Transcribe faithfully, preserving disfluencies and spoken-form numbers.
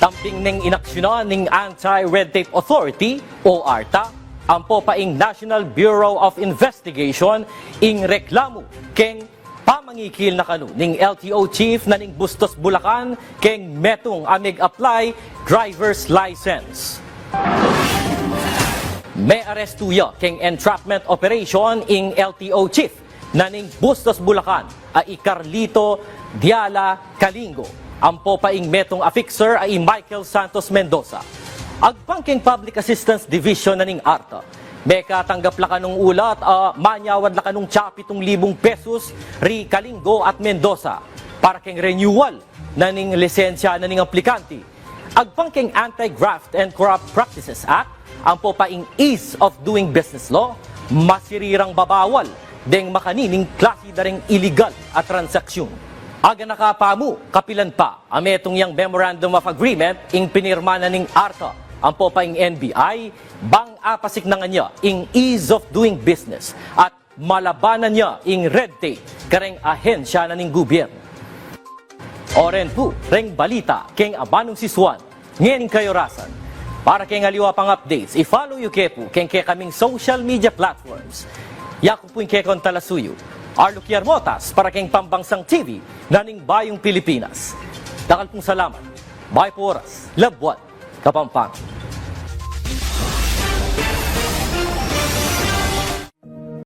Lambing neng inaksyonan ning Anti-Red Tape Authority o ARTA, ampo pa ing National Bureau of Investigation, ing reklamu keng pamangikil na kanu ning L T O chief na ning Bustos, Bulacan, keng metung a meg-apply driver's license. Me-arestu ya keng entrapment operation ing L T O chief na ning Bustos, Bulacan, a i Carlito Diala Calingo, ampo pa ing metung a fixer a i Michael Santos Mendoza. Agpang keng Public Assistance Division na ning ARTA, mekatanggap la kanung ulat a manyawad la kanung tsapitung libung pesus ri Calingo at Mendoza para keng renewal na ning lisensya na ning aplikante. Agpang keng Anti-Graft and Corrupt Practices Act, ampo pa ing Ease of Doing Business Law, masirirang babawal deng makanining klasi da ring iligal a transaksyon. Aganaka pa mu kapilan pa a metung yang Memorandum of Agreement ing pinirma na ning ARTA ampo pa ing N B I, bang apasiknangan ya ing ease of doing business at malabanan ya ing red tape kareng ahensya na ning gubyernu. O ren pu reng balita keng amanung sisuan ngening kayorasan. Para keng aliwa pang updates, i-follow yu ke pu keng kekaming social media platforms. Yaku pu ing kekong talasuyu, Arlo Kiarmotas, para keng Pambansang T V na ning Bayung Pilipinas. Dakal pung salamat. Bye pu oras. Labuad Kapampangan.